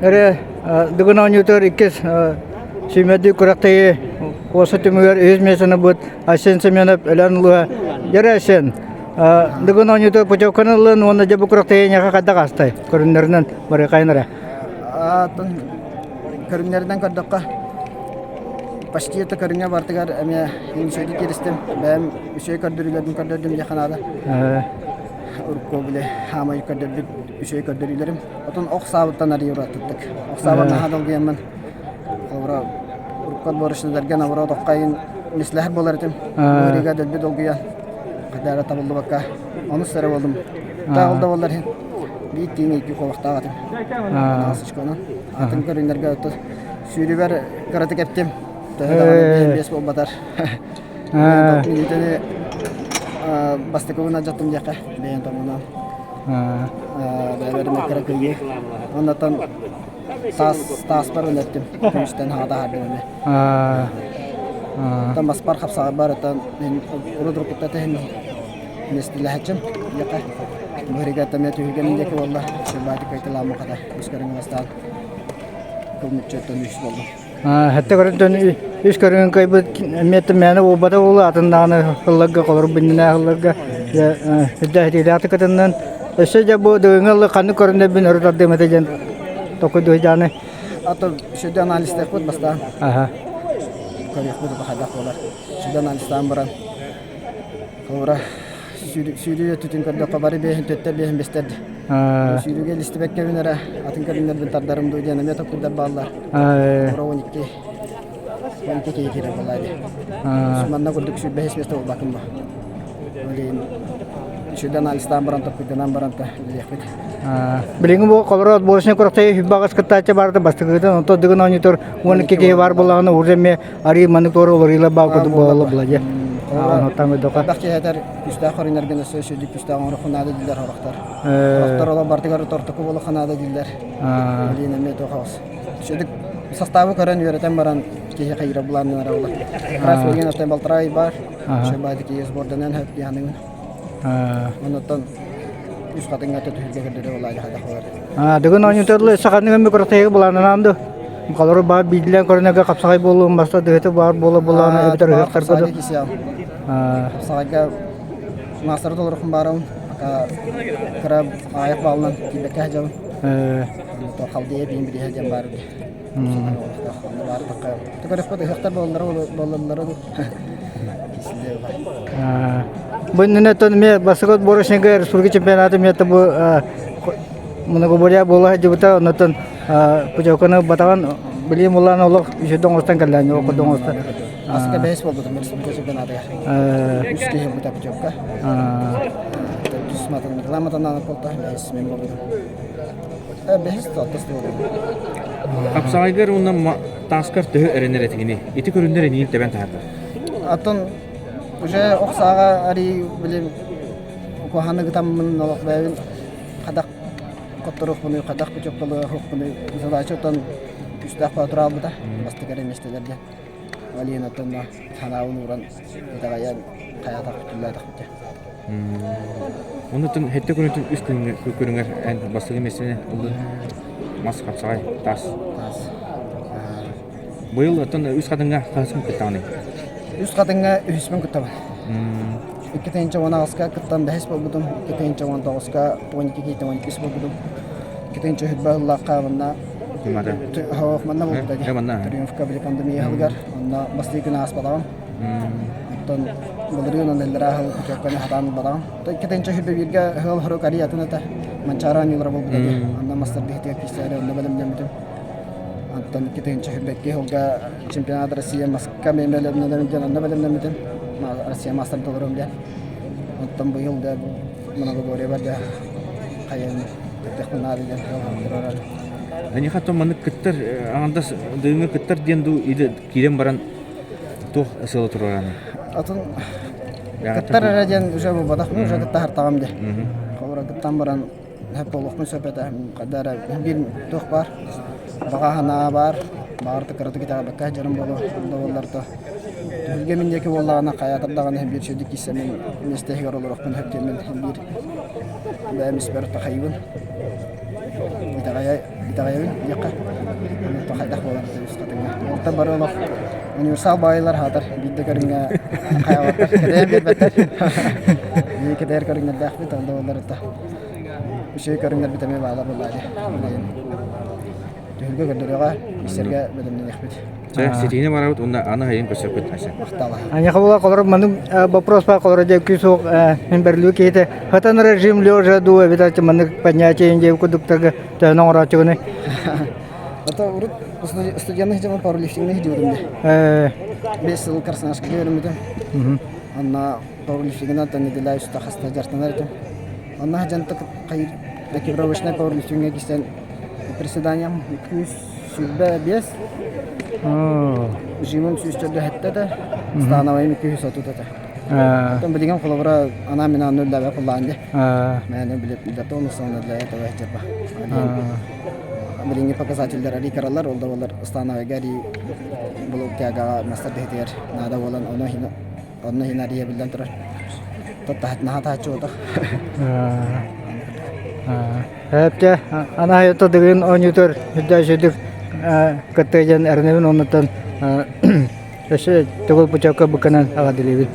Эрэ Дыгын оонньуутугар иккис сүүмэрдии күрэхтэһии уоса түмүгэр үһүс миэстэни ылбыт Айсен Семенов Өлөөн улууһа. Дьэрэ Айсен, Дыгын оонньуутугар путевканы ыллын уонна дьэ бу күрэхтэһии эйиэхэ хайдах аастай? Көрүҥнэринэн барыахайын эрэ. Көрүҥнэринэн көрдөххө, почти это көрүҥэ барытыгар эмиэ үчүгэйдик кииристим. Бэйэм үчүгэй көрдөрүүлэрбин көрдөрдүм диэххэ наада. Урукку били хаамай көрдөрбүт үчүгэй көрдөрүүлэрим. Отон ох саабыттан арыйа уратыттык. Ох саабар наһаа долгуйаммын. Холобура, урукку отборочнайдарга наоборот оххайын мислэһэр буолар этим. Ыарыыга дэлби долгуйан, хайдах эрэ табыллыбакка онус эрэ буоллум. Таах ол да буоллар иһин биир тииҥ икки куобахтаах этим. Аҕыс очконан. Атын көрүҥнэргэ сүүрүбэр кыратык эптим. Төһө даҕаны биэс буолбатар. Мүнүүтэни бастакыбын алдьаттым диэххэ бэйэм томунан. Бэйэбэр кыра кыйыы. Оннотон таас тааспар өлөртүм. Күнүстэн хаҕа таһаардым эмэ. Оттон маспар хапсаҕарбар оттон мин урут уруккутта тэһин миэстэлэһэччим диэххэ. Быһырыга эмиэ түһүлгэм диэки буолла. Сырбаатык кайталааммын хата үс көрүҥ бастаан кыл мүччүттэн үс буоллум. Хэттэ көрүнтэн үс көрүҥүн кыайбыт эмиэ мээнэ буолбата буолуо атын даҕаны ылларга холорук биннинээх ылларга үрдэ этиилээхтик кытыннан өссө дьэ бу дыгыҥҥа ыллы ханнык көрүнэрбин өрө тардыам этэ диэн толкуйдуу сылдьааны Ато сүдү анализтаахпыт бастаан көрүөхпүт хайдах буолар сүдү анализтаан баран Холобура, сүүрүү өттүтүн көрдөххө бары биэһин төттөр биэһин бистэр. Сүүрүүгэ илистибэккэбин эрэ атын көрүҥнэрбин тардарым дуу диэн эмиэ толкуйдар бааллар. Холобура, 12 12 киһи киирэр буоллаа дии. Манна курдук 25 миэстэ буолбаккын бу. Ол иһин үчүгэй анализтаан баран толкуйданан баран та үлэлиэхпит. Билиҥҥи бу холобура отборочнай күрэхтэһии 28 кыттааччы баарда бастакытын онтон Дыгын оонньуутугар 12 киһи баар буоллаҕына уже эмиэ Арыы маннык туора уларыйыылар баар курдук буолаллар була дьэ. Онуттан көрдөххө. Элбэх киһи этэр күүстээх көрүҥнэргин өссө үчүгүйдүк күүстээх оҥоруохха наада дииллэр сорохтор. Сорохтор олох барытыгар тортоку буолуохха наада дииллэр. Билиин эмиэ туох оҕус. Үчүгүйдүк составы көрөн үөрэтэн баран киһи хайыра былааннанара буолар. Раз билигин оттон балтараа ый баар. Ошо баайдык киһи сборданан хөп диһаныгын. Онуттан үс хатыҥҥа түһүлгэ көрдөрө буолаайда хайдах болар. Дыгын оонньуутурлы саханы көмө күрэхтэһиигэ былааннанаан ду. Холору баар биирдилээн көрүнэргэ хапсаҕай буолуон баста дыһыты баар буола буолаана эбэтэр ыһыахтарга ду. Хапсаҕайга маастары толорохун баарабын. Пока кыра аайах баалынан тиийбэккэ сылдьабын. Халдея биин бириһэ диэн баар Көрөхпөт ыһыахтар буоллара буолаллара Бу иннинэ эмиэ бастакы отборочнайга республика чемпионата эмиэ бу многоборье буола сылдьыбыта оннуттан путевканы ылбатаҕын билиим улаан олох үчүгэй оҥостон кэллээн ол курдук оҥостон Аска бэһис буолбутум республика чемпионатыгар. Үс киһи ылбыта путевка. Төрдүс матан Николай Матананов буолта, бэһис мен буолбутум. Бэһис алтыс буолбутум. Хапсаҕайгар уонна тааскар төһө эрэнэр этигиний? Ити көрүннэр эниин тэбэн таһаардар. Оттон уже ох сааҕа арый били куһаҕаны гытаммын олох бэйэбин хадах хотторуохпунуй, хадах путевкалыахпынуй задача оттон күүстээх боотур аалбыта бастакы эрэ миэстэлэргэ. Ол иһин оттон санаабын ууран итэҕэйэн хайаатах бүтүллээтэх Оннуттан хэттэ күнүтүн үс көрүҥэр эн бастакы миэстэни ыллын. Мас хапсаҕай таас. Таас. Быйыл оттон үс хатыҥҥа хаһыспын кыттаҕыный? Үс хатыҥҥа үһүспүн кыттабын. 2018-ка кыттан бэһис буолбутум, 2019-ка 12 киһиттэн 12 буолбутум. 2020 сыллаахха манна манна буолбута дии. Триумфка били пандемия сылыгар онно бастакы күн ааспатаҕым. Оттон былырыын онно иллэрээ сыл путевканы хатаан ылбатаҕым. 2021-гэ ыал хорук арыйатын этэ. Манчаары оонньуулара буолбута дии. Онно мастардыһытыгар киирсээри онно бэлэмнэммитим. Онтон 2022 сылга чемпионат Россия Москва мен бэлэмнэнэбин диэн онно бэлэмнэммитим. Россия мастер толоруом диэн. Оттон быйыл да многоборьебар да хайын кыттыахпын наада диэн турарар. Эниха оттон маннык кыттар аҥардас дыгыҥҥа кыттар диэн дуу или киирэн баран туох сыала туруораный? Атын кыттар эрэ диэн уже буолбатах, уже кыттаһартаҕым дии. Холобура кыттан баран Сөп буолуохпун сөп этэ. Хайда эрэ биир туох баар, баҕа санаа баар, баҕар кыратык итэҕэйбэккэ сылдьарым буолуо, онно буоллар то түһүлгэ мин диэки буоллаҕына хайаатар даҕаны биир үчүгэйдик киирсэн мин миэстэ иһигэр олоруохпун сөп диэммин биир бэйэм испэр такайбын. Итэҕэйэ. Итэҕэйэбин диэххэ. Онон хайдах буолар үс хатыҥҥа. Уолаттар бары олох универсал баайылар хаатар биирдэ көрүҥҥэ хайаабаттар, кэтэйэн биэрбэттэр. Биһиги кэтэйэр көрүҥнэрдээхпит, ол да буоллар это үчүгэй көрүҥнэрбит эмиэ баалар буоллаа дии. Түһүлгэ көрдөрүөҕэ, истэргэ бэлэмнэниэхпит. Чэ, ситиини барабыт уонна аны хайын көрсөппүт Ася. Махтал. Аняха була колор маннык вопрос ба колор дьэ күүс суох мин берлүү киһитэ хатан режим лежа дуу эбит маннык понятие дьэ кудуктарга төһөн оҥорооччугуну Это урут студенных дьон пауэрлифтингни диирим Э 5 сыл Красноярскка үөрэммитим. Онно пауэрлифтингынан нэделя үстэ хаста дьарыктанар этим. Онно дьантык хайыр экипировочнай пауэрлифтиҥҥэ кистэн приседаниям 225 жимым 147 этэ, становойым 230 этэ. Оттон билигин холобура анаан минаан нөллөбө куллаан дии. Мээнэ билип датон условно для этого типа. Билиҥҥи показателлэр арий каралар, ол да буоллар становойга арий блок тягаҕа мастер дэһитигэр наада буолан ону онно иһин арыйа биллэн турар. Наһаа таһаччы буолтах. Эптэ анаһайта дыгын оонньуутар үрдээшүдүк кыттыйан эрнэбин оннуттан өссө төгүл путевка буканан аҕадылыыбын.